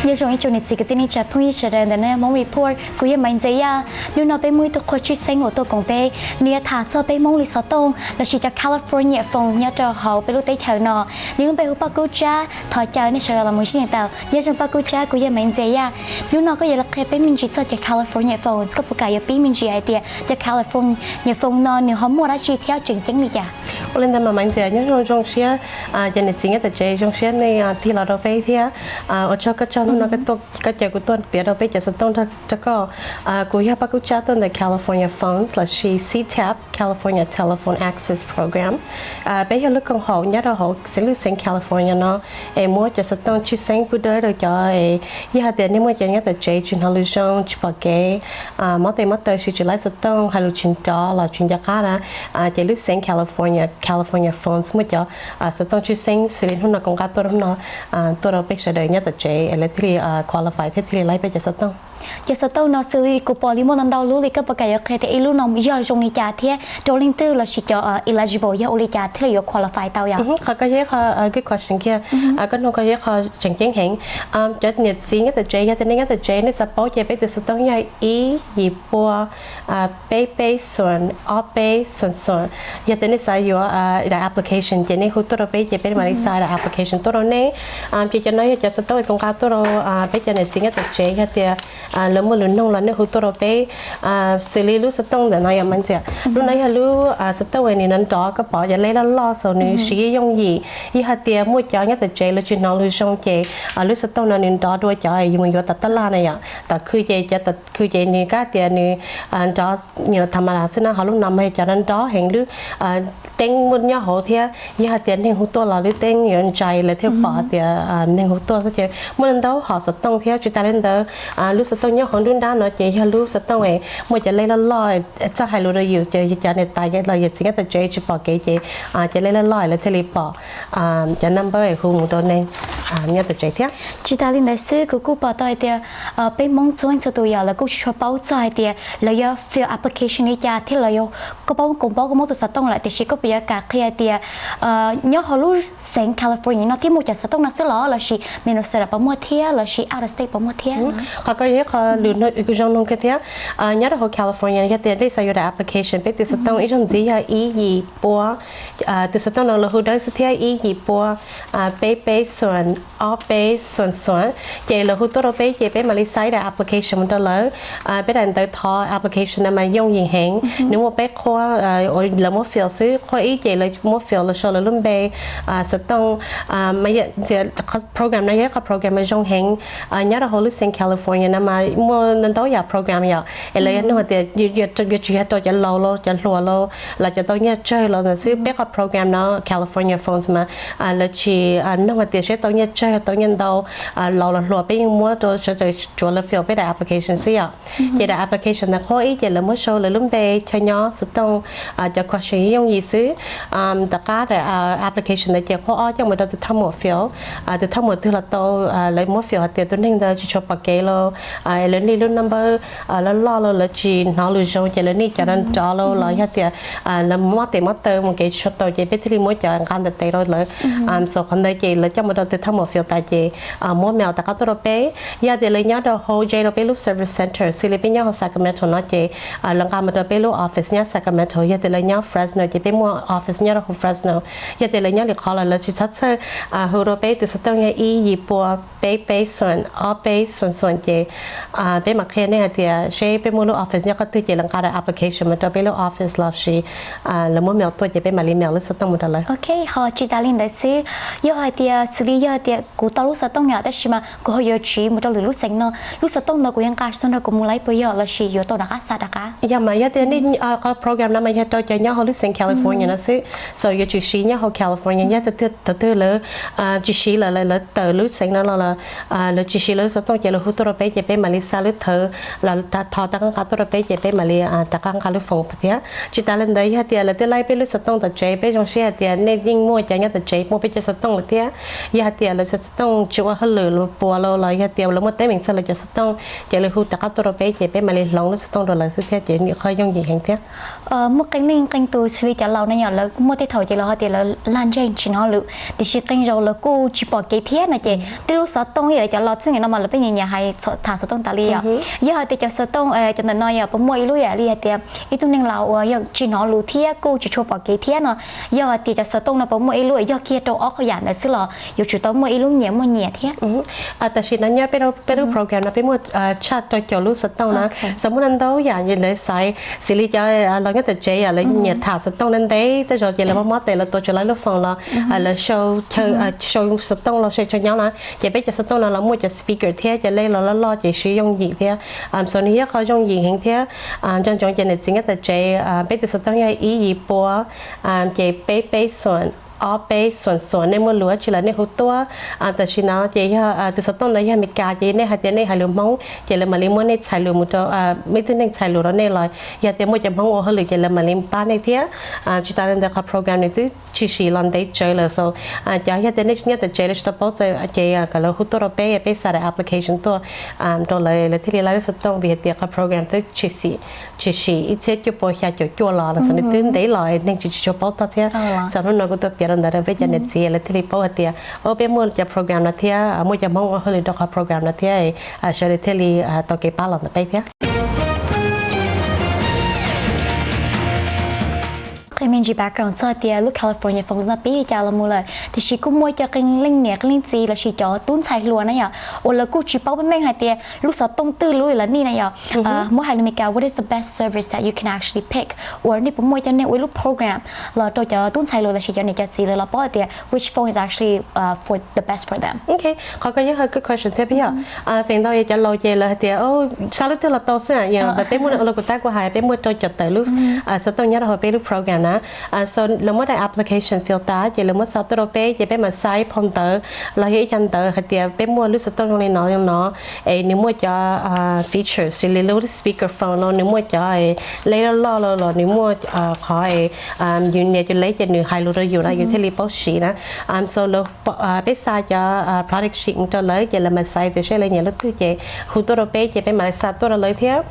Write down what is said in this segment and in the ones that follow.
Nyob zoo ib tsoom niam txiv kwv tij neej tsa phooj ywg sawv daws ntawm no Hmoob Report, kuv yog Maiv Ntxias Yaj. Hnub no peb muaj ib tug qhua tshwj xeeb uas tuaj koom peb, nws yuav tham txog peb Hmoob li xov tooj lossis cov California phone nyob rau hauv peb lub teb chaws no. Nws lub npe hu Paj Kub Tsab, thov caw nej sawv daws los mus sib ntsib tau. Nyob zoo Paj Kub Tsab, kuv yog Maiv Ntxias Yaj. Hnub no koj yuav los qhia peb me ntsis txog cov California phones, koj puas kam yuav pib me ntsis hais tias cov California phone no nws ho muaj dab tsi thiab tseem ceeb li cas? Ua li ntawd mas Maiv Ntxias, nyob zoo zoo siab, cov niam txiv nyob tom tsev zoo siab nej tig los rau peb thiab. Ua tsaug koj tsaug hnub no koj caw kuv tuaj piav rau peb cov xov tooj rau koj. Kuv yog Paj Kub Tsab tuaj ntawm California Phones lossis C tap, California Telephone Access Program. Peb yog lub koom haum nyob rau hauv xeev lub xeev California no es muab cov xov tooj tshwj xeeb pub dawb rau cov, yog hais tias nej muaj cov nyob tom tsev tsis hnov lus zoo, tsis pom kev, mob tes mob taw, siv tsis laib xov tooj, hais lus tsis nrov los tsis nco qab na, ces lub xeev California, California Phones muaj cov xov tooj tshwj xeeb xws li hnub no kuv nqa tuaj rau hnub no, tuaj rau peb sawv daws nyob tom tsev es lawv thiaj li qualify thiab thiaj li laib peb cov xov tooj. Cov xov tooj no xws li kuv pom li muaj ntau ntau lub li, koj puas kam yuav qhia tias ib lub no yog zoo li cas thiab rau leej twg lossis cov eligible yog ua li cas thiaj li yuav qualify tau yom? Qhov koj yog ib qho good question kiag, koj nug koj yog ib qho tseem ceeb heev. Cov niam txiv nyob tom tsev, yog tias nej nyob tom tsev nej xav paub ces peb tus xov tooj yog ib yim pua, peb peb xoom, ob peb xoom xoom. Yog tias nej xav yuav daim application ces nej hu tuaj rau peb ces peb mam li xa daim application tuaj rau nej. Ces cov no yog cov xov tooj kuv nqa tuaj rau peb cov niam txiv nyob tom tsev, yog tias lawv muaj lus nug los nej hu tuaj rau peb. Xws li lub xov tooj ntawm no yog Maiv Ntxias, lub no yog lub xov tooj uas nws nrov nrov, koj pom cov lej loj loj xaus nws siv yooj yim. Yog hais tias muaj cov nyob tom tsev lawv tsis hnov lus zoo ces lub xov tooj no nws nrov dua cov yus mus yuav tom tab laj na yom, tom khw ces cov tom khw ces nws kab tias nws nrov nyuam tham ma las xwb na, ho lub no mas yog cov nrov nrov heev, lub teeb muaj nyob hauv thiab. Yog hais tias neeg hu tuaj los lub teeb yuav ntsais lawv thiaj pom hais tias neeg hu tuaj xwb. Ces muaj ntau hom xov tooj thiab. Tsis tas li ntawd, lub xov tooj nyob hauv nruab nrab no ces yog lub xov tooj es muaj cov lej loj loj, txawj hais lus rau yus, ces cov niam tais los yawm txiv nyob tom tsev tsis pom kev ces cov lej loj loj lawv thiaj li pom cov number es hu mus rau neeg nyob tom tsev thiab. Tsis tas li ntawd xwb, kuv kuj pom tau hais tias peb Hmoob txhua leej txhua tus yom, lawv kuj tsis tshua paub txog hais tias lawv yuav fill application li cas thiab lawv yuav, koj paub, kuv paub koj muab tus xov tooj lawm, tiam sis koj puas yuav kam qhia tias nyob hauv lub xeev California no thiaj muaj cov xov tooj no xwb los lossis Minnesota puas muaj thiab lossis out of state puas muaj thiab? Qhov koj yog ib qho lus zoo nug kiag thiab. Nyob rau hauv California yog tias nej xav yuav daim application, peb tus xov tooj ib zaug ntxiv yog ib yim pua. Tus xov tooj no lawv hu dawb xwb thiab, ib yim pua, peb peb xoom, ob peb xoom xoom. Ces lawv hu tuaj rau peb ces peb mam li xa daim application mus rau lawv. Peb daim ntawv thov application no mas yooj yim heev, nws muaj peb qhua uas lawv muab fill xwb. Qhua ib ces lawv muab fill los sau lawv lub npe, xov tooj. Program no yog ib qho program uas zoo heev. Nyob rau hauv lub xeev California no mas muaj ntau yam program yom, es lawv yog nug hais tias yuav tsis yog rau cov laus los cov hluas los, los cov tau nyiaj tsawg los ntawd xwb. Peb qhov program no, California Phones mas lawv tsis nug hais tias seb tau nyiaj tsawg tau nyiaj ntau, laus los hluas, peb yeej muab rau sawv daws tsuav lawv fill peb daim application xwb yom. Ces daim application ntawd qhua ib ces lawv muab sau lawv lub npe, chaw nyob, xov tooj, cov question yooj yim xwb. Tom qab daim application ntawd ces qhua ob coj mus rau tus thaj muam fill. Tus thaj muam twg los tau, lawv muab fill hais tias tus neeg ntawd tsis tshua pom kev los, lawv niaj lub number loj loj los lawv tsis hnov lus zoo, ces lawv niaj cov nrov nrov los, los yog tias lawv mob tes mob taw mus kev tsis tshua tau, ces peb thiaj li muab cov nqa ntawm tes rau lawv. Xaus qhov ntawd ces lawv coj mus rau tus thaj muam fill tas ces muab mail tom qab tuaj rau peb. Yog tias lawv nyob rau hauv ze rau peb lub service center, xws li peb nyob hauv Sacramento no ces lawv nqa mus rau peb lub office nyob Sacramento. Yog tias lawv nyob Fresno ces peb muaj office nyob rau hauv Fresno. Yog tias lawv nyob Lis Qhov los lawv tsis txhob txhawj, hu rau peb tus xov tooj yog ib yim pua, peb peb xoom, ob peb xoom xoom ces peb mam qhia nej hais tias seb peb muaj lub office nyob qhov twg ces lawv nqa daim application mus rau peb lub office lossis lawv muab mail tuaj ces peb mam li mail lub xov tooj mus rau lawv. Ok, ho tsis tas li ntawd xwb, yog hais tias xws li yog tias kuv tau lub xov tooj yom, tab sis mas kuv ho yuav tsiv mus rau lwm lub xeev no, lub xov tooj ntawd kuv yuav nqa txog nrog kuv mus lawm puas yog lossis yuav tau rov qab xa rov qab? Yog mas yog tias nej, qhov program no mas yog rau cov nyob hauv lub xeev California no xwb, so yuav tsis siv nyob hauv California. Yog thaum twg lawv tsis siv lawm, lawv tawm lub xeev no los, lawv tsis siv lawv lub xov tooj ces lawv hu tuaj rau peb ces peb mam li xa lub thawv los thov rov qab nqa tuaj rau peb ces peb mam li rov qab nqa lub foos thiab. Tsis tas li ntawd yog hais tias lawv twb laij peb lub xov tooj tom tsev, peb zoo siab hais tias nej yeej muaj cov nyob tom tsev muaj peb cov xov tooj lawm thiab. Yog hais tias lawv xov tooj tsis ua hauj lwm los puas los los yog tias lawv muaj teeb meem txog lawv cov xov tooj ces lawv hu rov qab tuaj rau peb ces peb mam li hloov lub xov tooj rau lawv xwb thiab ces nws qhov yooj yim heev thiab. Muaj qee leej qee tus xws li cov laus na yom, lawv muaj tej thaum ces lawv ho tias lawv lag ntseg tsis hnov lus, tiam sis qee zaus lawv kuj tsis pom kev thiab no ces twb lub xov tooj ib yam li cov laus xwb, nim no mas lawv pheej nyiam nyiam hais tham xov tooj tas li yom. Yog hais tias cov xov tooj cov ntawm no yog puas muaj ib lub yam li hais tias ib tug neeg laus uas yog tsis hnov lus thiab kuj tsis tshua pom kev thiab no, yog hais tias cov xov tooj no puas muaj ib lub yog kiag rau ob yam ntawd xwb los yuav tsum tau muaj ib lub nyias muaj nyias thiab? Tam sim no nyob peb lub program no peb muaj tshaj rau caum lub xov tooj na. Xav muaj ntau yam lawv xaiv, xws li cov laus nyob tom tsev yom, lawv nyiam tham xov tooj ntev ntev, tej zaum ces lawv mob mob tes lawv tuav tsis laib lub foos los lawv sau xov tooj los sau chaw nyob na. Ces peb cov xov tooj no los muaj cov speaker thiab cov lej los loj loj ces siv yooj yim thiab. Xav nws yog qhov yooj yim heev thiab. Nco ntsoov ces niam txiv nyob tom tsev, peb tus xov tooj yog ib yim pua, ces peb peb xoom, ob peb xoom xoom, nej muaj lus dab tsi los nej hu tuaj. Tam sim no ces yog tus xov tooj no yog Amelikas ces nej hais tias nej hais lus Hmoob ces lawv mam li muab nej txhais lus mus rau, ib tug neeg txhais lus rau nej los yog tias muaj cov Hmoob ua hauj lwm ces lawv mam li pab nej thiab. Tsis tas li ntawd qhov program nws twb tshwm sim los ntev tsawv lawm, so cov yog tias nej tsis nyob tom tsev lawv tsis tau paub txog ces kom lawv hu tuaj rau peb, peb xa daim application tuaj rau lawv, lawv thiaj li laij lub xov tooj vim hais tias qhov program twb tshwm sim, tshwm sim ib txhiab cuaj pua xya caum cuaj los los xav nws twb ntev los neeg tsis tsis tshua paub txog thiab. Xav hnub no kuv tuaj piav rau ntawd rau peb cov niam txiv lawv thiaj li paub hais tias o peb muaj cov program no thiab, muaj cov Hmoob ua hauj lwm rau qhov program no thiab, sawv daws thiaj li tau kev pab los ntawm peb thiab. Qhia me ntsis background txog tias lub California Phones no pib li cas los mus lawm, tiam sis kuj muaj cov qee leej niam qee leej txiv lossis cov tub ntxhais hluas na yom, uas lawv kuj tsis paub meej meej hais tias lub xov tooj twg lub lawv need na yom. Muab hais lus Meskas, what is the best service that you can actually pick? Or nej puas muaj cov neeg ua ib lub program los rau cov tub ntxhais hluas lossis cov niam cov txiv lawv los paub hais tias which phone is actually for the best for them? Qhov ko yog good question thiab peb yog feem ntau cov laus ces lawv hais tias xa lub twg los tau xwb, peb muaj, los kuv tab kuv hais peb muaj rau caum tawm lub xov tooj nyob rau hauv peb lub program na. So lawv muab daim application fill tas ces lawv muab xa tuaj rau peb ces peb mam xa ib phau ntawv los yog ib co ntawv hais tias peb muaj lub xov tooj zoo li no zoo no, es nws muaj cov features xws li lub speaker phone no nws muaj cov lej loj loj los los nws muaj qhov yus nias cov lej ces nws hais lus rau yus na yus thiaj li paub siv na. So peb xa cov product sheet mus rau lawv ces lawv mam xaiv tias seb lawv nyiam lub twg ces hu tuaj rau peb ces peb mam li xa tuaj rau lawv thiab.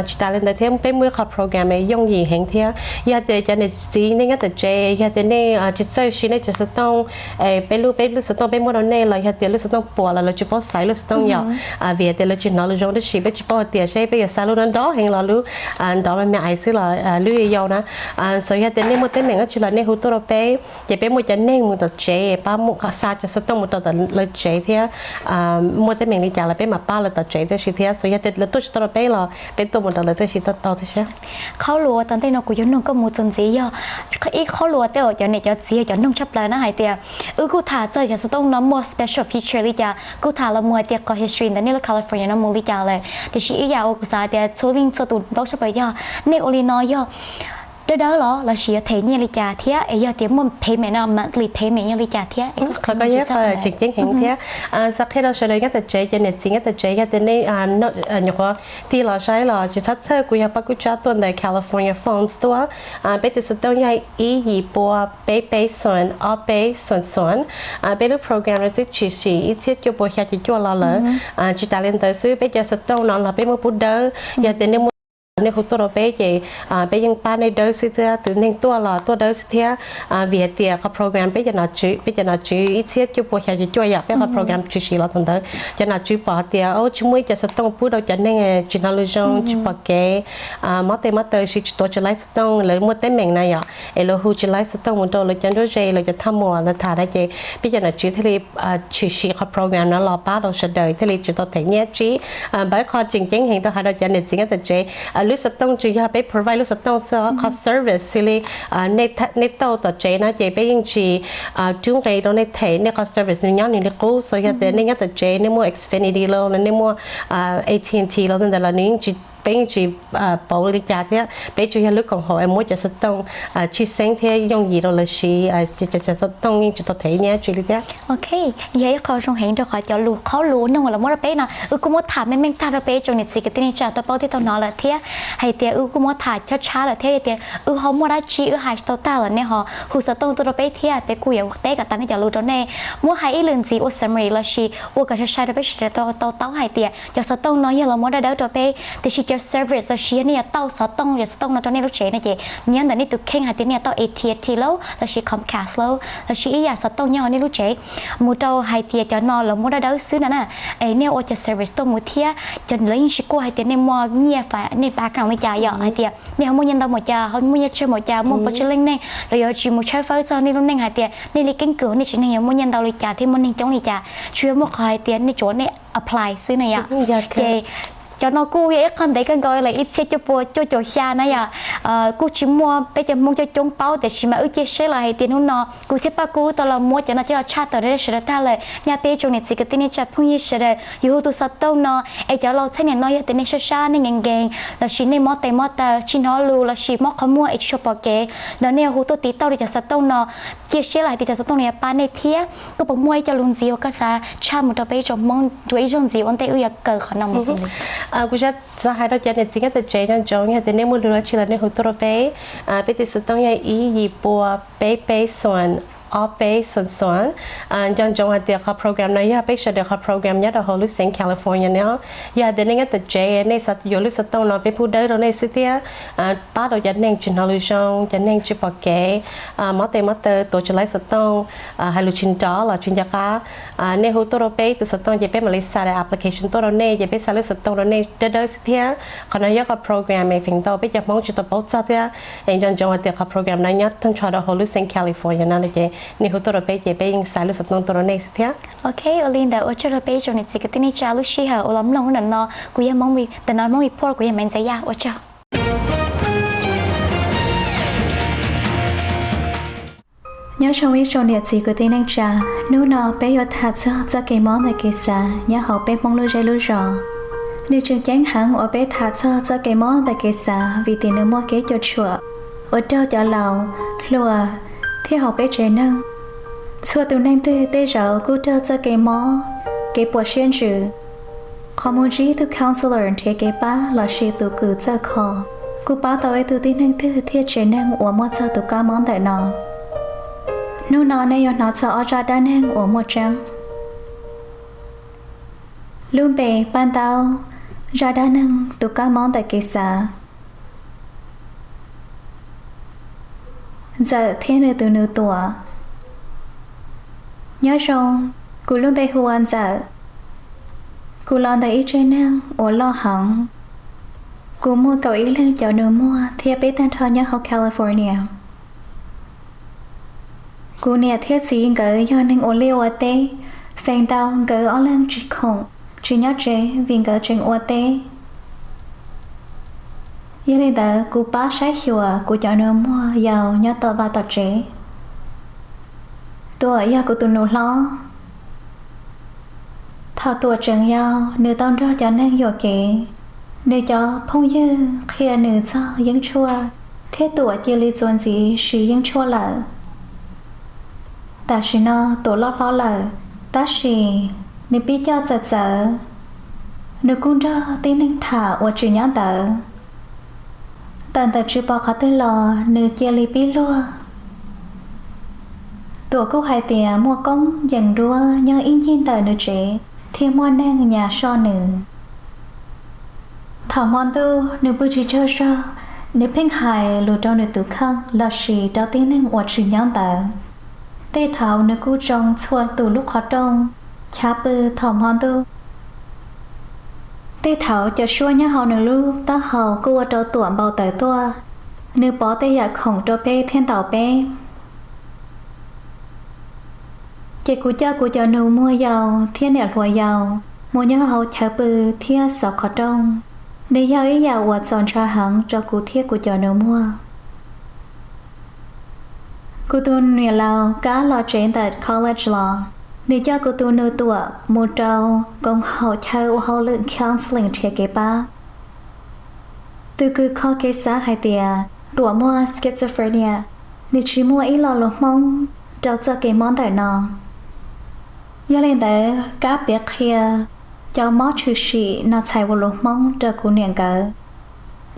Tsis tas li ntawd thiab peb muaj ib qho program yooj yim heev thiab. Yog tias cov niam txiv nej nyob tom tsev, yog tias nej tsis txawj siv nej cov xov tooj, peb lub, peb lub xov tooj peb muab rau nej los yog tias lub xov tooj puas los lawv tsis paub xaiv lub xov tooj yom, vim tias lawv tsis hnov lus zoo tab sis peb tsis paub hais tias seb peb yuav xa lub nrov nrov heev los lub nrov me me ais xwb los lub yuav yau na. So yog tias nej muaj teeb meem dab tsi los nej hu tuaj rau peb ces peb muaj cov neeg mus tom tsev pab xa cov xov tooj mus rau tom lawv tsev thiab. Muaj teeb meem li cas los peb mam pab lawv tom tsev tib si thiab. So yog tias lawv tuaj tsis tau rau peb los peb tuaj mus rau lawv tib si tau tau thiab. Qhov lus uas tom ntej no kuv yuav nug koj mus txuas ntxiv yog ib qhov lus uas tej uas cov niam cov txiv cov noog tshaj plaws na hais tias wb kuj tham txog cov xov tooj no muaj special feature li cas, kuj tham los mus hais tias qhov history ntawm nej lub California no mus li cas lawm, tiam sis ib yam uas kuv xav hais tias txhua leej txhua tus paub tshaj plaws yog nej ua li no yog dawb dawb los lossis yuav them nyiaj li cas thiab es yog tias muaj payment no monthly payment yog li cas thiab. Qhov ko yog qhov tseem ceeb heev thiab. Xav qhia rau sawv daws nyob tom tsev, cov niam txiv nyob tom tsev yog tias nej nyuam qhuav tig los saib los tsis txhob txhawj, kuv yog Paj Kub Tsab tuaj ntawm California Phones tuaj. Peb tus xov tooj yog ib yim pua peb peb xoom ob peb xoom xoom. Peb lub program no twb tshwm sim ib txhiab cuaj pua xya caum cuaj los lawm. Tsis tas li ntawd xwb peb cov xov tooj no los peb muab pub dawb, yog tias nej muaj nej hu tuaj rau peb ces peb yeej pab nej dawb xwb thiab, tus neeg tuaj los tuaj dawb xwb thiab. Vim hais tias qhov program peb cov nom tswv, peb cov nom tswv ib txhiab cuaj pua xya caum cuaj yom, peb qhov program tshwm sim los thaum ntawd cov nom tswv pom hais tias tsis muaj ib co xov tooj pub rau cov neeg tsis hnov lus zoo, tsis pom kev, mob tes mob taw, siv tsis tuav tsis laib xov tooj, lawv muaj teeb meem na yom, es lawv hu tsis laib xov tooj mus rau lawv cov nruab ze, lawv cov thaj muam lawv tham na, ces peb cov nom tswv thiaj li tshwm sim qhov program no los pab rau sawv daws thiaj li tsis tau them nyiaj tsib. Ntawm qhov tseem ceeb heev tau hais rau cov niam txiv nyob tom tsev, lub xov tooj tsis yog peb provide lub xov tooj xwb, qhov service xws li nej tau tom tsev no ces peb yeej tsis rub nqi rau nej them, nej qhov service nws nyob nws li qub. So yog tias nej nyob tom tsev nej muaj Xfinity los nej muaj A T and T los ntawd los nws yeej tsis peb yeej tsis pauv li cas thiab, peb tsuas yog lub koom haum es muab cov xov tooj tshwj xeeb thiab yooj yim rau lawv siv, cov xov tooj yeej tsis tau them nyiaj tsi li thiab. Ok, yog ib qho zoo heev rau qhov cov lus qhaub lus noog los muab rau peb no wb kuj muab tham meej meej tag rau peb tsoom niam txiv kwv tij neej tsa tau paub thiab tau hnov lawm thiab hais tias wb kuj muab tham chob tshab lawm thiab tias wb ho muaj dab tsi wb hais tsis tau tag los nej ho hu xov tooj tuaj rau peb thiab peb kuj yuav teb kom tas nej cov lus rau nej. Muab hais ib lwm ntxiv ua summary lossis ua kom sai sai rau peb sawv daws tau taub hais tias cov xov tooj no yog los muab dawb dawb rau peb, tiam sis cov service lossis yog nej yuav tau xov tooj, cov xov tooj no rau nej lub tsev no ces nyob ntawm nej tus kheej hais tias nej yuav tau A T and T lauj lossis Comcast lauj lossis ib yam xov tooj nyob hauv nej lub tsev, mus rau hais tias cov no los muab dawb dawb xwb no na. Es nej ua cov service tuaj mus thiab cov lawv yeej tsis kuaj hais tias nej muaj nyiaj fam nej background li cas, yog hais tias nej ho muaj nyiaj ntau npaum cas, ho muaj nyiaj tsawg npaum cas, muaj pes tsawg leej neeg, los yuav tsis mus tshawb fawb txog nej lub neej hais tias nej li keeb kwm nej tsev neeg yuav muaj nyiaj ntau li cas thiab muaj neeg coob li cas. Tsuas yog muaj qhov hais tias nej tsuas nej apply xwb na yom. Ces cov no kuj yog ib qho ntev kawg nkaus lawm, ib txhiab cuaj pua cuaj caum xya na yom. Kuj tsis muaj peb cov Hmoob coob coob paub, tiam sis mas wb cia siab los hais tias hnub no kuv thiab Paj Kub tau los muab cov no coj los tshaj tawm rau sawv daws tag lawm. Nyaj peb tsoom niam txiv kwv tij neej tsa phooj ywg sawv daws yuav hu tus xov tooj no, es cov laus txheej niam no yog tias nej sab sab nej nkees nkees lossis nej mob tes mob taw tsis hnov lus lossis mob qhov muag es tsis tshua pom kev no nej hu tuaj tiv tauj rau cov xov tooj no. Cia siab los hais tias cov xov tooj no yuav pab nej thiab. Koj puas muaj ib co lus ntxiv uas koj xav tshaj mus rau peb ib tsoom Hmoob dua ib zaug ntxiv ua ntej wb yuav kaw qhov no mus? Kuv xav hais rau cov niam txiv kwv tij tsev nco ntsoov, yog tias nej muaj lus dab tsi los nej hu tuaj rau peb. Peb tus xov tooj yog ib yim pua peb peb xoom ob peb xoom xoom. Nco ntsoov hais tias qhov program no yog peb sawv daws qhov program nyob rau hauv lub xeev California no. Yog hais tias nej nyob tom tsev nej xav yuav lub xov tooj no peb pub dawb rau nej xwb thiab pab rau cov neeg tsis hnov lus zoo, cov neeg tsis pom kev, mob tes mob taw tuav tsis laib xov tooj, hais lus tsis nrov los tsis nco qab. Nej hu tuaj rau peb tus xov tooj ces peb mam li xa daim application tuaj rau nej ces peb xa lub xov tooj rau nej dawb dawb xwb thiab. Qhov no yog qhov program es feem ntau peb cov Hmoob tsis tau paub txog thiab. Es nco ntsoov hais tias qhov program no nyob tag nrho rau hauv lub xeev California no ces nej hu tuaj rau peb ces peb yeej xa lub xov tooj tuaj rau nej xwb thiab. Ok, ua li ntawd ua tsaug rau peb tsoom niam txiv kwv tij neej tsa lub sij hawm uas los mloog hnub no. Kuv yog Hmoob, The North Hmong Report, kuv yog Maiv Ntxaiv Yaj, ua tsaug. Nyob zoo ib tsoom niam txiv kwv tij neej tsa, hnub no peb yuav tham txog txoj kev mob ntawm kev xav nyob hauv peb Hmoob lub zej lub zos. Nws tseem ceeb heev uas peb tham txog txoj kev mob ntawm kev xav vim tias nws muaj kev cuam tshuam uas raug cov laus, hluas, thiab hauv peb tsev neeg. Txhua tus neeg twg tej zaum kuj raug txoj kev mob, kev puas siab ntsws. Qhov mus ntsib tus counselor nrhiav kev pab lossis tus kws txawj kho kuj pab tau ib tug tib neeg twg thiab tsev neeg uas muaj txog tus kab mob ntawm no. Hnub no nej yuav hnov txog ob zaj dab neeg uas muaj tseeb. Lub npe paj ntaub, zaj dab neeg tus kab mob ntawm kev xav. Ntxawm thiab nws tus nus Tuam. Nyob zoo, kuv lub npe hu ua Ntxawm. Kuv los ntawm ib tsev neeg uas loj heev. Kuv muaj kaum ib leeg cov nus muag thiab peb tag nrho nyob hauv California. Kuv niam thiab txiv nkawd yog neeg ua liaj ua teb, feem ntau nkawd ob leeg tsis khoom, tsis nyob tsev vim nkawd tseem ua teb. Yog li ntawd kuv pab saib xyuas kuv cov nus muag yau nyob tom vaj tom tsev. Tuam yog kuv tus nus hlob. Thaum Tuam tseem yau, nws tau nrog cov neeg yuam kev. Nws cov phooj ywg qhia nws txog yeeb tshuaj, thiab Tuam cia li txuas ntxiv siv yeeb tshuaj lawm. Tam sim no Tuam loj hlob lawm, tab sis nws pib coj txawv txawv. Nws kuj nrog tib neeg tham uas tsis nyob ntawd. Tawm ntawm tsis pom qhov twg los nws cia li pib luag. Tuam kuj hais tias muaj koob yees duab nyob ib ncig ntawm nws tsev thiab muaj neeg nyas soj nws. Thaum hmo ntuj nws pw tsis tsaug zog, nws pheej hais lus rau nws tus kheej lossis rau tib neeg uas tsis nyob ntawd. Tej thaum nws kuj tsoo txhua tus lub qhov rooj, chav pw thaum hmo ntuj. Tej thaum cov suab nyob hauv nws lub taub hau kuj ua rau Tuam npau taws tuaj. Nws pov tej yam khoom rau peb thiab ntaus peb. Ces kuv coj kuv cov nus muag yau thiab niam hluas yau mus nyob hauv chav pw thiab xauv qhov rooj. Nws yog ib yam uas txaus ntshai heev rau kuv thiab kuv cov nus muag. Kuv tus niam laus kab los tsev ntawm college los, nws coj kuv tus nus Tuam mus rau koom haum chaw ua hauj lwm counseling nrhiav kev pab. Tus kws kho kev xav hais tias Tuam muaj schizophrenia, nws tsis muaj ib lo lus Hmoob rau txoj kev mob ntawm no. Yog li ntawd, kab piav qhia cov mob tshwm sim no txhais ua lus Hmoob rau kuv niam nkawd.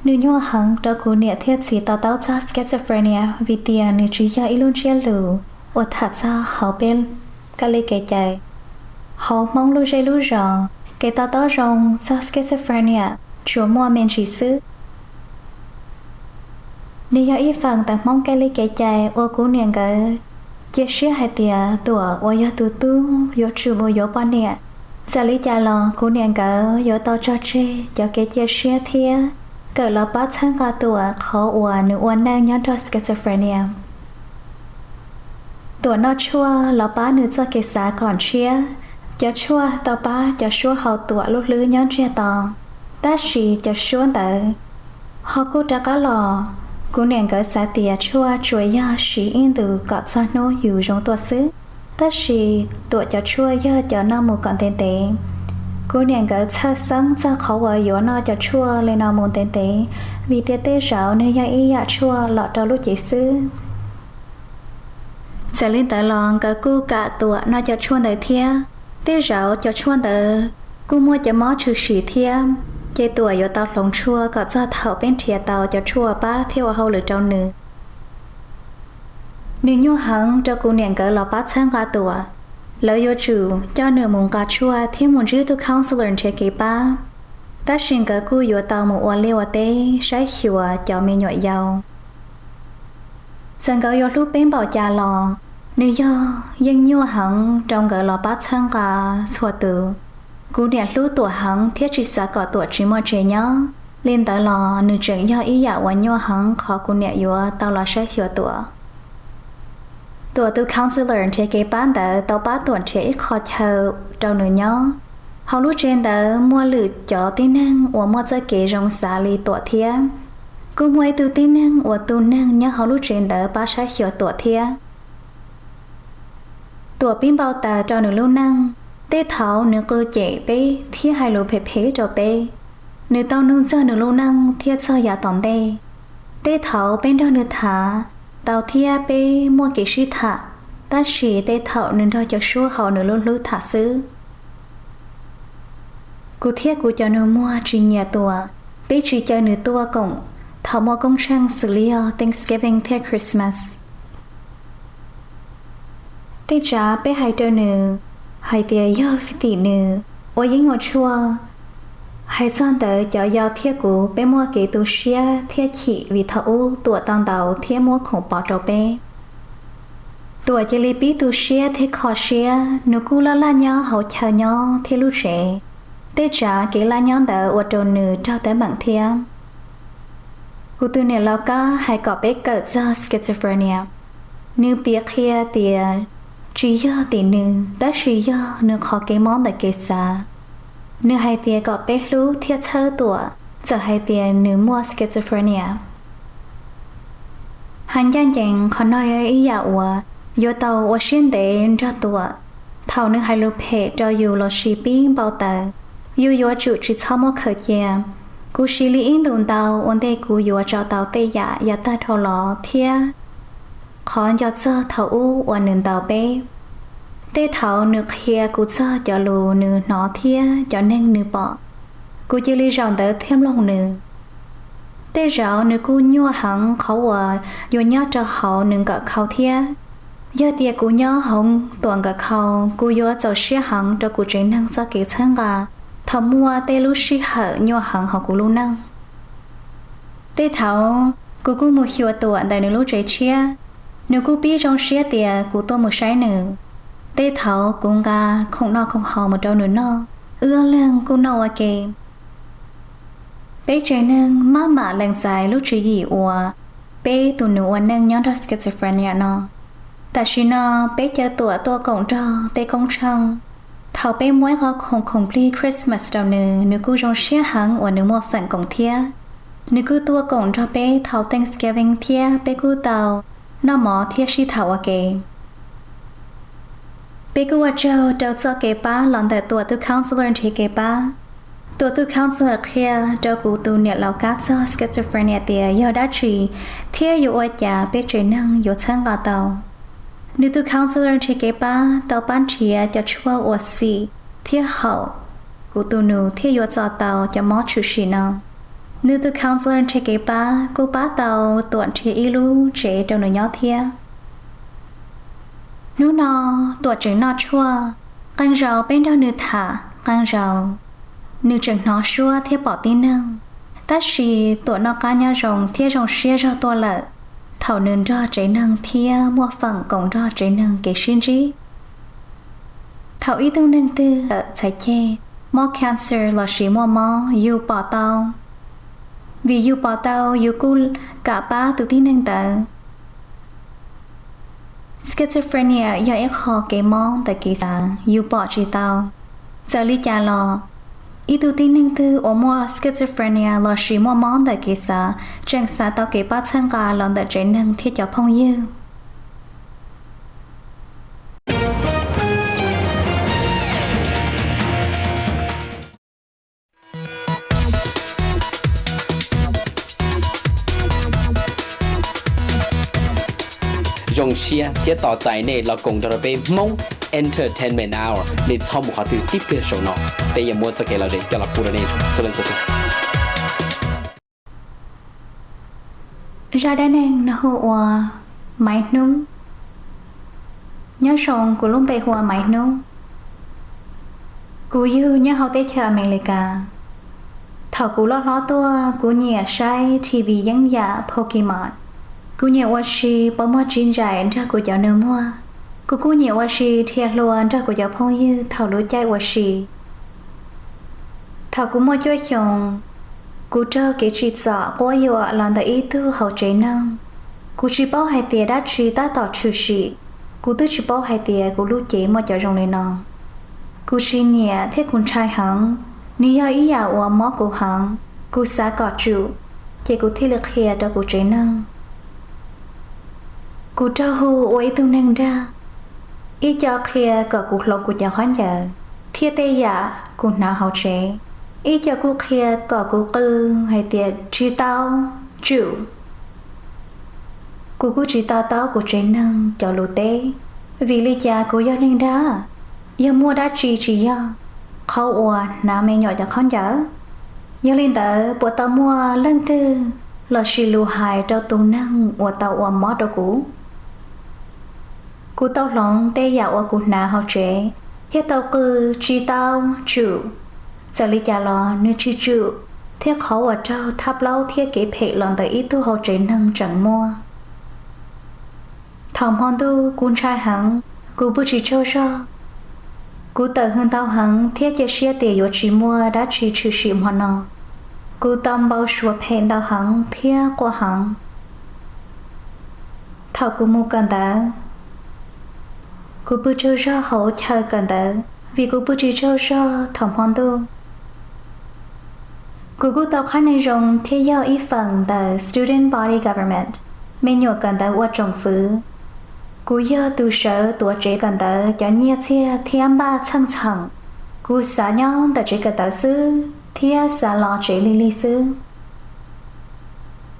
Nws nyuaj heev rau kuv niam thiaj txhiv to taub txog schizophrenia vim tias nws tsis yog ib lub ntsiab lus uas tham txog hauv peb kab li kev cai. Hauv Hmoob lub zej lub zos, kev to taub zoo txog schizophrenia tsuas muaj me ntsis xwb. Nws yog ib feem ntawm Hmoob kab li kev cai uas kuv niam nkawd cia siab hais tias Tuam uas yog tus tub yuav tsum mus yuav poj niam. Txawm li cas los kuv niam nkawd yuav tau tso tseg cov kev cia siab thiab kawm los pab txhawb nqa Tuam qhov uas nws ua neej nyob nrog schizophrenia. Tuam noj tshuaj los pab nws txoj kev xav kom ntshiab. Cov tshuaj tau pab cov suab hauv Tuam lub hlwb nyob ntsiag to, tab sis cov suab ntawd ho kuj rov qab los. Kuv niam nkawd xav tias tshuaj tsuas yog siv ib ntus kom txog hnub yus zoo tuaj xwb, tab sis Tuam cov tshuaj yog cov noj mus kom ntev ntev. Kuv niam nkawd txhawj xeeb txog qhov uas yuav noj cov tshuaj li no mus ntev ntev, vim tias tej zaum nws yog ib yam tshuaj los rau lub cev xwb. Txawm li ntawd los nkawd kuj kam Tuam noj cov tshuaj ntawd thiab. Tej zaum cov tshuaj ntawd kuj muaj cov mob tshwm sim thiab, ces Tuam yuav tau hloov tshuaj kom txog thaum peb nrhiav tau cov tshuaj pab thiab ua hauj lwm rau nws. Nws nyuaj heev rau kuv niam nkawd los pab txhawb nqa Tuam. Lawv yuav tsum coj nws mus nqa tshuaj thiab mus ntsib tus counselor nrhiav kev pab, tab sis nkawd kuj yuav tau mus ua liaj ua teb saib xyuas cov me nyuam yaus. Txawm nkawd yuav hlub peb npaum cas los, nws yog yeej nyuaj heev rau nkawd los pab txhawb nqa txhua tus. Kuv niam hlub Tuam heev thiab tsis xav kom Tuam tsis muaj tsev nyob, li ntawd los nws tseem yog ib yam uas nyuaj heev qhov kuv niam yuav tau los saib xyuas Tuam. Tuam tus counselor nrhiav kev pab ntawd tau pab Tuam nrhiav ib qho chaw rau nws nyob. Hauv lub tsev ntawd muaj lwm cov tib neeg uas muaj txoj kev zoo xav li Tuam thiab. Kuj muaj ib tug tib neeg uas tu neeg nyob hauv lub tsev ntawd pab saib xyuas Tuam thiab. Tuam pib npau taws rau nws lub neej. Tej thaum nws qw cem peb thiab hais lus phem phem rau peb. Nws tau nug txog nws lub neej thiab txog yav tom ntej. Tej thaum peb nrog nws tham tau thiab peb muaj kev sib tham, tab sis tej thaum nws nrog cov suab hauv nws lub hlwb tham xwb. Kuv thiab kuv cov nus muag tsis nyiam Tuam, peb tsis caw nws tuaj koom thaum muaj koob tsheej xws li yog Thanksgiving thiab Christmas. Tej tsav peb hais rau nws hais tias yog vim tim nws ua yeeb ua tshuaj. Hais txog ntawd cov yau thiab kuv peb muaj kev tu siab thiab chim vim thaum ub Tuam tau ntaus thiab muab khoom pov rau peb. Tuam cia li pib tu siab thiab kho siab, nws kuj laj laj nyob hauv chaw nyob thiab lub tsev. Tej tsav kev laj nyob ntawd ua rau nws raug teeb meem thiab. Kuv tus niam laus Kab hais kom peb kawm txog schizophrenia. Nws piav qhia tias tsis yog tim nws, tab sis yog nws qhov kev mob ntawm kev xav. Nws hais tias kom peb hlub thiab txhawb Tuam, txawm hais tias nws muaj schizophrenia. Hais ncaj ncees, qhov no yog ib yam uas yuav tau ua siab ntev nrog Tuam. Thaum nws hais lus phem rau yus los sis pib npau taws, yus yuav tsum tsis txhob muab khaws cia. Kuv siv li ib ntus ntau ua ntej kuv yuav tso tau tej yam yav tag dhau los thiab qhov nco txog thaum ub uas nws ntaus peb. Tej thaum nws qhia kuv txog cov lus nws hnov thiab cov neeg nws pom, kuv cia li zaum ntawd thiab mloog nws. Tej zaum nws kuj nyuaj heev qhov uas yuav nyob rau hauv nws nkawm khau thiab. Yog tias kuv nyob hauv Tuam nkawm khau, kuv yuav txaus siab heev rau kuv tsev neeg txoj kev txhawb nqa thaum muaj tej lub sij hawm nyuaj heev hauv kuv lub neej. Tej thaum kuv kuj mus xyuas Tuam ntawm nws lub tsev tshiab, nws kuj pib zoo siab tias kuv tuaj mus saib nws. Tej thaum kuv nqa khoom noj khoom haus mus rau nws noj, wb ob leeg kuj noj ua ke. Peb tsev neeg maj mam lees txais lub tswv yim uas peb tus nus ua neej nyob nrog schizophrenia no. Tam sim no peb caw Tuam tuaj koom nrog tej koob tsheej. Thaum peb muab ib qho khoom khoom plig Christmas rau nws, nws kuj zoo siab heev uas nws muaj feem koom thiab. Nws kuj tuaj koom nrog peb thaum Thanksgiving thiab peb kuj tau noj mov thiab sib tham ua ke. Peb kuj ua tsaug rau txoj kev pab los ntawm Tuam tus counselor nrhiav kev pab. Tuam tus counselor qhia rau kuv tus niam laus kab txog schizophrenia tias yog dab tsi thiab yuav ua cas peb tsev neeg yuav txhawb nqa tau. Nws tus counselor nrhiav kev pab tau pab nrhiav cov tshuaj ua xim thiab haum kuv tus nus thiaj yuav txo tau cov mob tshwm sim no. Nws tus counselor nrhiav kev pab kuj pab tau Tuam nrhiav ib lub tsev rau nws nyob thiab. Hnub no Tuam tseem noj tshuaj, qee zaus peb nrog nws tham, qee zaus nws tseem hnov suab thiab pom tib neeg. Tab sis Tuam noj qab nyob zoo thiab zoo siab zog tuaj lawm thaum nws nrog tsev neeg thiab muaj feem koom nrog tsev neeg kev sib ntsib. Thaum ib tug neeg twg txhais ceg, mob cancer lossis muaj mob yus pom tau, vim yus pom tau yus kuj kam pab tus tib neeg ntawd. Schizophrenia yog ib qho kev mob ntawm kev xav yus pom tsis tau. Txawm li cas los, ib tug tib neeg twg uas muaj schizophrenia lossis muaj mob ntawm kev xav tseem xav tau kev pab txhawb nqa los ntawm tsev neeg thiab cov phooj ywg. Zoo siab thiab tos txais nej los koom nrog rau peb Hmoob Entertainment Hour li txhob mus qhov twg tib pliag saum no. Peb yuav muab txoj kev lom zem coj los pub rau nej txhua leej txhua tus. Zaj dab neeg no hu ua Maiv Hnub. Nyob zoo, kuv lub npe hu ua Maiv Hnub. Kuv yug nyob hauv teb chaws Amelikas. Thaum kuv loj hlob tuaj, kuv nyiam saib T V yeeb yam Pokemon. Kuv nyiam ua si pov muag tsis ntsais nrog kuv cov nus muag. Kuv kuj nyiam ua si dhia hlua nrog kuv cov phooj ywg thaum lub caij ua si. Thaum kuv muaj cuaj xyoos, kuv raug kev tsim txom quab yuam los ntawm ib tug hauv tsev neeg. Kuv tsis paub hais tias dab tsi tab tom tshwm sim, kuv twb tsis paub hais tias kuv lub cev muaj cov zoo li no. Kuv tsis nyiam thiab kuv ntshai heev, nws yog ib yam uas mob kuv heev. Kuv xav kom tsum, ces kuv thiaj li qhia rau kuv tsev neeg. Kuv raug hu ua ib tug neeg dag, ib co qhia kom kuv hloov kuv cov khaub ncaws thiab tej yam kuv hnav hauv tsev, ib co kuj qhia kom kuv qw hais tias tsis tau, tsum. Kuv kuj tsis to taub kuv tsev neeg cov lus teb, vim li cas kuv yog neeg dag, yog muaj dab tsi tsis yog qhov uas hnav me nyuam cov khaub ncaws? Yog li ntawd puas tau muaj leej twg lossis lus hais rau tus neeg uas tau ua mob rau kuv? Kuv tau hloov tej yam uas kuv hnav hauv tsev thiab tau qw tsis tau, tsum. Txawm li cas los nws tsis tsum, thiab qhov uas raug thab plaub thiab kev phem los ntawm ib tug hauv tsev neeg tseem muaj. Thaum hmo ntuj kuv ntshai heev, kuv pw tsis tsaug zog. Kuv tawm hws ntau heev thiab cia siab tias yuav tsis muaj dab tsi tshwm sim hmo no. Kuv tau npau suav phem ntau heev thiab quaj heev. Thaum kuv mus kawm ntawv, kuv pw tsaug zog hauv chaw kawm ntawv vim kuv pw tsis tsaug zog thaum hmo ntuj. Kuv kuj tau qhab neeg zoo thiab yog ib feem ntawm Student Body Government, me nyuam kawm ntawv ua tsoom fwv. Kuv yog tus sawv tuav tsev kawm ntawv cov nyiaj txiag thiab npaj txheej txheem. Kuv xav nyob ntawm tsev kawm ntawv xwb thiab xav los tsev lig lig xwb.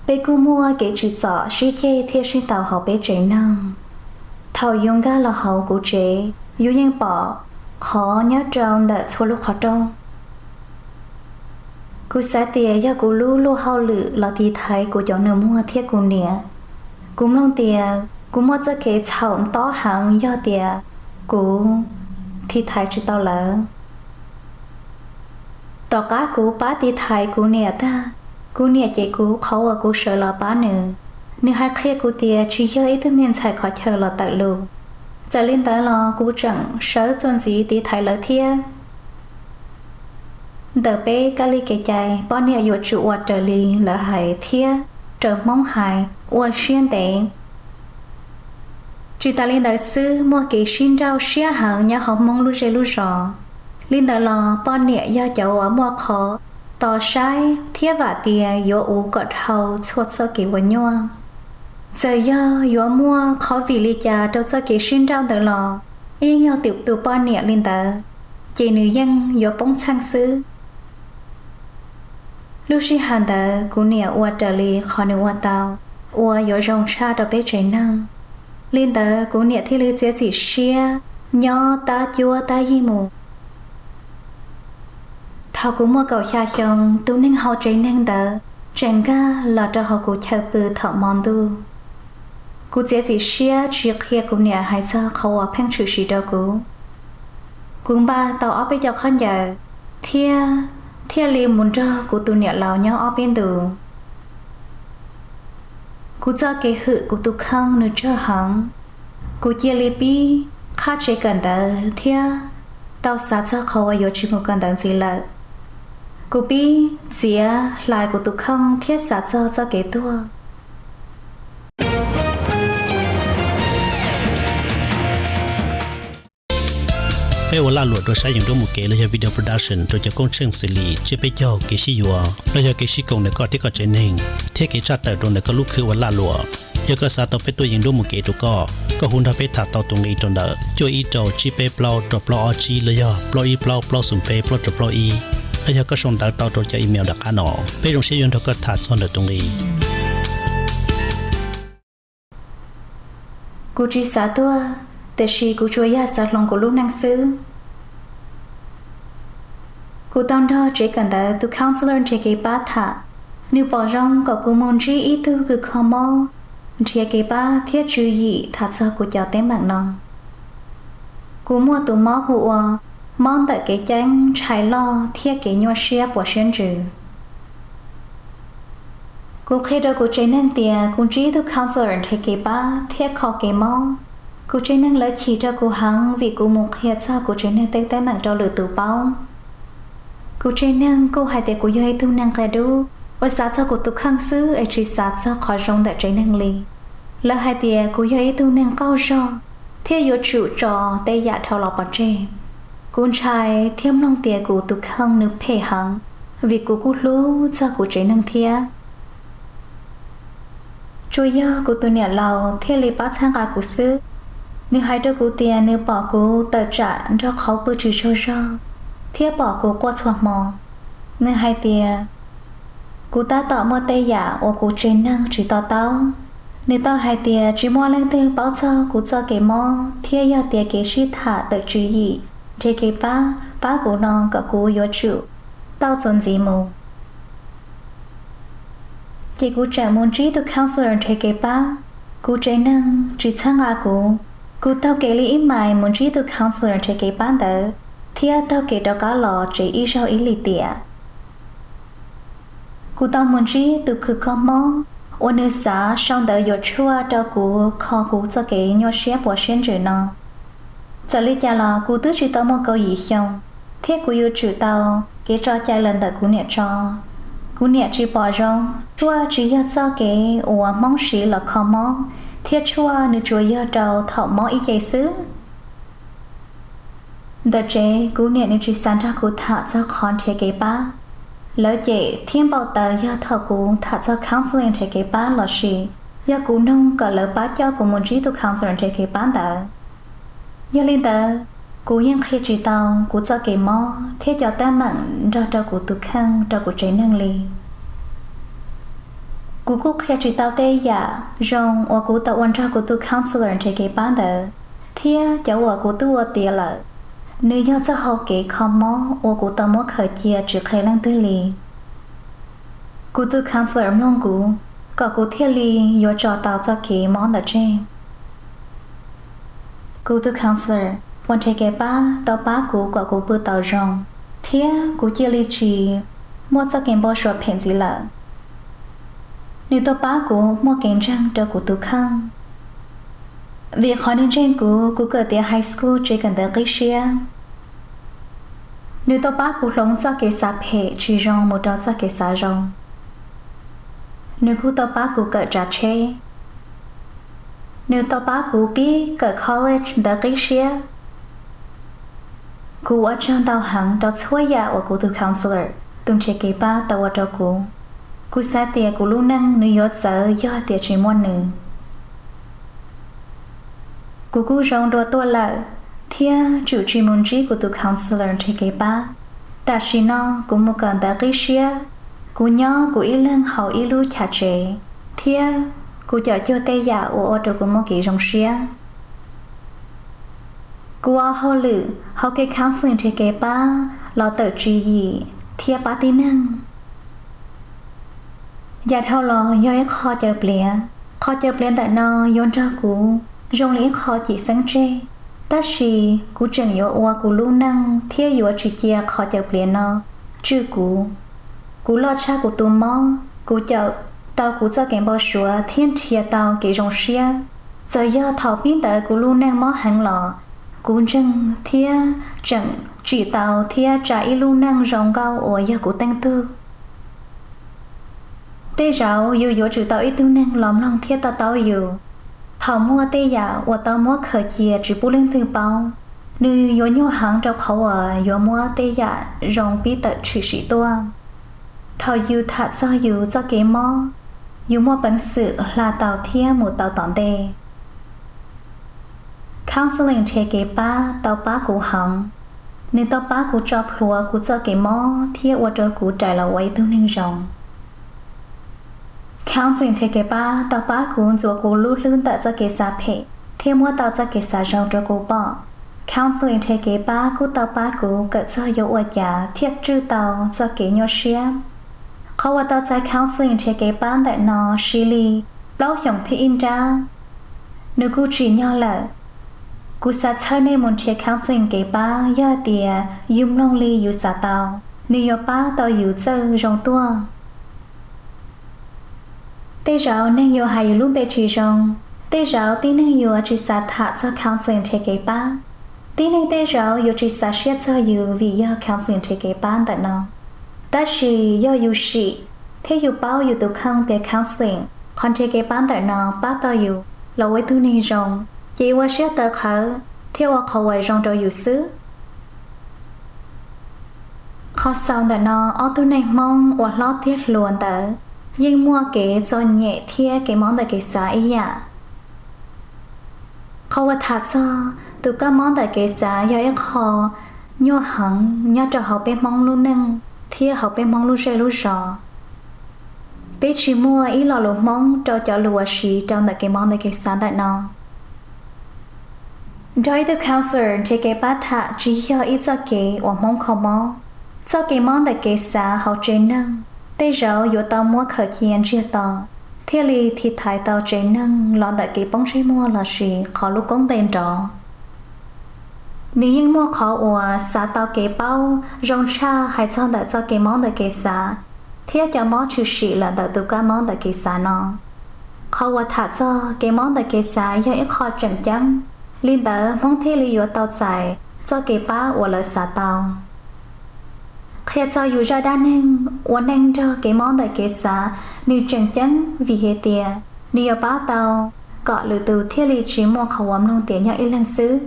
Peb kuj muaj kev tsim txom sib ceg thiab sib ntaus hauv peb tsev neeg. Thaum yus nkag los hauv kuv tsev, yus yeej pom qhov nyob rau ntawm txhua lub qhov rooj. Kuv xav tias yog kuv lub luag hauj lwm los tiv thaiv kuv cov nus muag thiab kuv niam. Kuv mloog tias kuv muaj txoj kev txhaum ntob heev yog tias kuv tiv thaiv tsis tau lawv. Tom qab kuv pab tiv thaiv kuv niam tag, kuv niam cem kuv qhov uas kuv sawv los pab nws. Nws hais qhia kuv tias tsis yog ib tug me ntxhais qhov chaw los tawm lus. Txawm li ntawd los kuv tseem sawv txuas ntxiv tiv thaiv lawv thiab. Ntawm peb kab li kev cai, poj niam yuav tsum ua raws li lawv hais thiab raws Hmoob hais, ua siab ntev. Tsis tas li ntawd xwb, muaj kev sib nrauj siab heev nyob hauv Hmoob lub zej lub zos. Li ntawd los poj niam yog cov uas muaj qhov tos saib thiab vam tias yuav uv kom dhau txhua txoj kev ua nyuaj. Txawm yog yuav muaj qhov vim li cas rau txoj kev sib nrauj ntawd los yeej yog tus poj niam li ntawd, ces nws yeej yuav poob txheej xwb. Lub sij hawm ntawd kuv niam ua raws li qhov nws ua tau uas yuav zoo tshaj rau peb tsev neeg. Li ntawd kuv niam thiaj li txiav txim siab nyob tab cuab tab yig mus. Thaum kuv muaj kaum xya xyoo, tus neeg hauv tsev neeg ntawd tseem nkag los rau hauv kuv chaw pw thaum hmo ntuj. Kuv txiav txim siab tsis qhia kuv niam hais txog qhov uas pheej tshwm sim rau kuv. Kuv npaj tau ob peb co khaub ncaws thiab thiaj li mus nrog kuv tus niam laus nyob ob peb ntus. Kuv txoj kev hwm kuv tus kheej nws tsawg heev. Kuv cia li pib qhab tsev kawm ntawv thiab tau xav txog qhov uas yuav tsis mus kawm ntawv ntxiv lawm. Kuv pib txiav hlais kuv tus kheej thiab xav txog txoj kev tuag. Peb ua laj luam rau saib yees duab mus kev los yog video production rau cov koob tsheej xws li tsiab peb caug, kev sib yuav los yog kev sib koom ntawm koj thiab koj tsev neeg, thiab kev tshaj tawm rau ntawm koj lub khw ua laj luam. Yog koj xav tau peb tuaj yees duab mus kev rau koj, koj hu nrog peb tham tau tus nqi rau ntawm cuaj ib rau tsib peb plaub rau plaub ob tsib los yog plaub ib plaub plaub xoom peb plaub rau plaub ib, los yog koj sau ntawv tau rau cov email tom qab no. Peb zoo siab yuav nrog koj tham txog ntawm tus nqi. Kuv tsis xav tuag, tiam sis kuv tsuas yog xav hloov kuv lub neej xwb. Kuv tau nrog tsev kawm ntawv tus counselor nrhiav kev pab tham. Nws pom zoo kom kuv mus ntsib ib tug kws kho mob, nrhiav kev pab thiab tswv yim tham txog kuv cov teeb meem no. Kuv muaj tus mob hu ua mob ntawm kev ceeb, ntshai loj thiab kev nyuaj siab puas siab ntsws. Kuv qhia rau kuv tsev neeg tias kuv ntsib tug counselor nrhiav kev pab thiab kho kev mob. Kuv tsev neeg lawv chim rau kuv heev vim kuv mus qhia txog kuv tsev neeg tej teeb meem rau lwm tus paub. Kuv tsev neeg kuj hais tias kuv yog ib tug neeg qia dub uas xav txog kuv tus kheej xwb es tsis xav txog qhov zoo ntawm tsev neeg li. Lawv hais tias kuv yog ib tug neeg qaug zog thiab yuav tsum tso tej yam dhau los pov tseg. Kuv ntshai thiab mloog tias kuv tus kheej nws phem heev, vim kuv kuj hlub txog kuv tsev neeg thiab. Tsuas yog kuv tus niam laus thiaj li pab txhawb nqa kuv xwb. Nws hais rau kuv tias nws pom kuv tawm tsam nrog qhauv pw tsis tsaug zog thiab pom kuv quaj txhua hmo. Nws hais tias kuv tab tom muaj tej yam uas kuv tsev neeg tsis to taub. Nws tau hais tias tsis muaj leej twg paub txog kuv txoj kev mob thiab yog tias kev sib tham tawm tswv yim nrhiav kev pab, pab kuv no kom kuv yuav tsum tau txuas ntxiv mus. Ces kuv tseem mus ntsib tus counselor nrhiav kev pab. Kuv tsev neeg tsis txhawb nqa kuv. Kuv taug kev li ib mais mus ntsib tus counselor nrhiav kev pab ntawd thiab taug kev rov qab los tsev ib zaug ib lim tiam. Kuv tau mus ntsib tus khwv kho mob uas nws xav sau ntawv yuav tshuaj rau kuv kho kuv txoj kev nyuaj siab puas siab ntsws no. Txawm li cas los kuv twb tsis tau muaj kaum yim xyoo, thiab kuv yuav tsum tau kev tso cai los ntawm kuv niam tso. Kuv niam tsis pom zoo, tshuaj tsis yog txoj kev uas Hmoob siv los kho mob, thiab tshuaj nws tsuas yog rau thaum mob ib ce xwb. Ntawm tsev kuv niam nws tsis xav nrog kuv tham txog qhov nrhiav kev pab. Lawv cem thiab npau taws yog thaum kuv tham txog counselling nrhiav kev pab los sis yog kuv nug kom lawv pab coj kuv mus ntsib tus counselor nrhiav kev pab ntawd. Yog li ntawd, kuv yeej qhia tsis tau kuv txoj kev mob thiab cov teeb meem nrog rau kuv tus kheej rau kuv tsev neeg li. Kuv kuj qhia tsis tau tej yam zoo uas kuv tau ua nrog kuv tus counselor nrhiav kev pab ntawd, thiab cov uas kuv twb ua tiav lawm. Nws yog txoj hau kev kho mob uas kuv tau muab khaws cia tsis qhia leej twg li. Kuv tus counselor mloog kuv, kom kuv thiaj li yuav tso tau txoj kev mob ntawd tseg. Kuv tus counselor uas nrhiav kev pab tau pab kuv kom kuv pw tau zoo, thiab kuv cia li tsis muaj txoj kev npau suav phem ntxiv lawm. Nws tau pab kuv muaj kev ntseeg rau kuv tus kheej, vim qhov nws ntseeg kuv, kuv kawm tiav high school tsev kawm ntawv qib siab. Nws tau pab kuv hloov txoj kev xav phem tsis zoo mus rau txoj kev xav zoo. Nws kuj tau pab kuv kawm tsav tsheb. Nws tau pab kuv pib kawm college ntawv qib siab. Kuv ua tsaug ntau heev rau txhua yam uas kuv tus counselor, tus nrhiav kev pab, tau ua rau kuv. Kuv xav tias kuv lub neej nws yuav txawv yog tias tsis muaj nws. Kuv kuj zoo dua tuaj lawm, thiab tsum tsis mus ntsib kuv tus counselor nrhiav kev pab. Tam sim no kuv mus kawm ntawv qib siab, Kuv nyob kuv ib leeg hauv ib lub chav tsev, thiab kuv caum cuag tej yam uas ua rau kuv muaj kev zoo siab. Kuv ua hauj lwm hauv kev counselling nrhiav kev pab los tawm tswv yim thiab pab tib neeg. Yav dhau los yog ib qho caws pliav. Qhov caws pliav ntawm no yuav nrog kuv zoo li ib qho cim xeeb tseg, tab sis kuv tseem yuav ua kuv lub neej thiab yuav tsis cia qhov caws pliav no tswj kuv. Kuv loj tshaj kuv tus mob, kuv caum tau kuv txoj kev npau suav thiab nrhiav tau kev zoo siab. Txawm yog thaum pib ntawd kuv lub neej mob heev los kuv ntseeg thiab tseem tsim tau thiab tsa ib lub neej zoo nkauj uas yog kuv teej tug. Tej zaum yus yuav tsum tau ib tug neeg los mloog thiab to taub yus. Thaum muaj tej yam uas tau muab khaws cia tsis pub leej twg paub, nws yuav nyuaj heev rau qhov uas yuav muab tej yam zoo pib tawm tshwm sim tuaj. Thaum yus tham txog yus txoj kev mob, yus muaj peev xwm hla tau thiab mus tau tom ntej. Counselling nrhiav kev pab tau pab kuv heev. Nws tau pab kuv tso plhuav kuv txoj kev mob thiab ua rau kuv rais los ua ib tug neeg zoo. Counselling nrhiav kev pab tau pab kuv ntxuav kuv lub hlwb ntawm txoj kev xav phem thiab muab tau txoj kev xav zoo rau kuv pom. Counselling nrhiav kev pab kuj tau pab kuv kawm txog yuav ua cas thiaj tswj tau txoj kev nyuaj siab. Qhov uas tau txais counselling nrhiav kev pab ntawm no siv li plaub xyoos thiab ib nrab, nws kuj tsim nyog lawm. Kuv xav txhawb nej mus nrhiav counselling kev pab yog tias yus mloog li yus xav tau, nws yuav pab tau yus txawj zoo tuaj. Tej zaum neeg yuav hais yus lub npe tsis zoo, tej zaum tib neeg yuav tsis xav tham txog counselling nrhiav kev pab, tib neeg tej zaum yuav tsis xav siab txog yus vim yog counselling nrhiav kev pab ntawm no. Tab sis yog yus sim thiab yus paub yus tus kheej tias counselling, qhov nrhiav kev pab ntawm no pab tau yus los ua ib tug neeg zoo, ces ua siab tawv qhawv thiab ua qhov uas zoo rau yus xwb. Qhov xaus ntawm no, ob tug neeg Hmoob uas hlob thiab hluas ntawd yeej muaj kev txom nyem thiab kev mob ntawm kev xav ib yam. Qhov uas tham txog tus kab mob ntawm kev xav yog ib qho nyuaj heev nyob rau hauv peb Hmoob lub neej thiab hauv peb Hmoob lub zej lub zos. Peb tsis muaj ib lo lus Hmoob rau cov lus uas siv rau ntawm kev mob ntawm kev xav ntawm no. Nrog ib tug counselor nrhiav kev pab tham tsis yog ib txoj kev uas Hmoob kho mob. Txoj kev mob ntawm kev xav hauv tsev neeg tej zaum yuav tau muab khaws cia ntsiag to thiaj li tiv thaiv tau tsev neeg los ntawm kev poob ntsej muag lossis qhov lub koob ntes nrov. Nws yeej muaj qhov uas xav tau kev paub zoo tshaj hais txog ntawm txoj kev mob ntawm kev xav thiab cov mob tshwm sim los ntawm tus kab mob ntawm kev xav no. Qhov uas tham txog kev mob ntawm kev xav yog ib qho tseem ceeb, li ntawd Hmoob thiaj li yuav tau txais txoj kev pab uas lawv xav tau. Qhia txog yus zaj dab neeg ua neej nrog kev mob ntawm kev xav, nws tseem ceeb vim hais tias nws yuav pab tau kom lwm tus thiaj li tsis muaj qhov uas mloog tias nyob ib leeg xwb.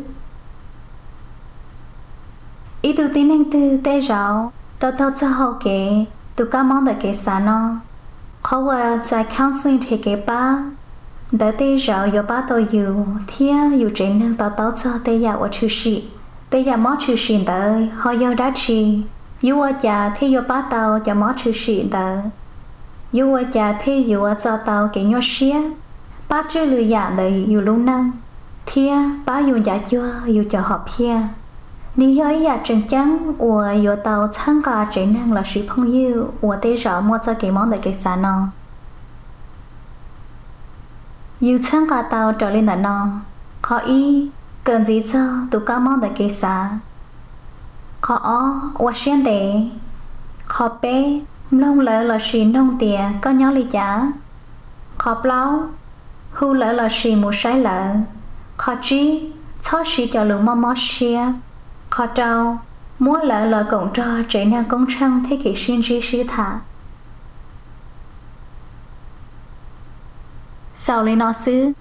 Ib tug tib neeg twg tej zaum tau taug txog hau kev tus kab mob ntawm kev xav no, qhov uas txais counselling nrhiav kev pab ntawd tej zaum yuav pab tau yus thiab yus tsev neeg to taub txog tej yam uas tshwm sim. Tej yam mob tshwm sim ntawd ho yog dab tsi? Yuav ua cas thiaj yuav pab tau cov mob tshwm sim ntawd? Yuav ua cas thiaj yuav txo tau kev nyuaj siab, pab tswj lwm yam ntawm yus lub neej thiab pab yus ncav cuag yus cov hom phiaj? Nws yog ib yam tseem ceeb uas yuav tau txhawb nqa tsev neeg lossis phooj ywg uas tej zaum muaj txoj kev mob ntawm kev xav no. Yus txhawb nqa tau raws li ntawm no: qhov ib, kawm ntxiv txog tus kab mob ntawm kev xav. Qhov ob, ua siab ntev. Qhov peb, mloog lawv lossis noog tias koj nyob li cas. Qhov plaub, hu lawv lossis mus saib lawv. Qhov tsib, txhob siv cov lus mob mob siab. Qhov rau, muab lawv los koom nrog tsev neeg koob tsheej thiab kev sib ntsib sib tham. Xaus li no xwb,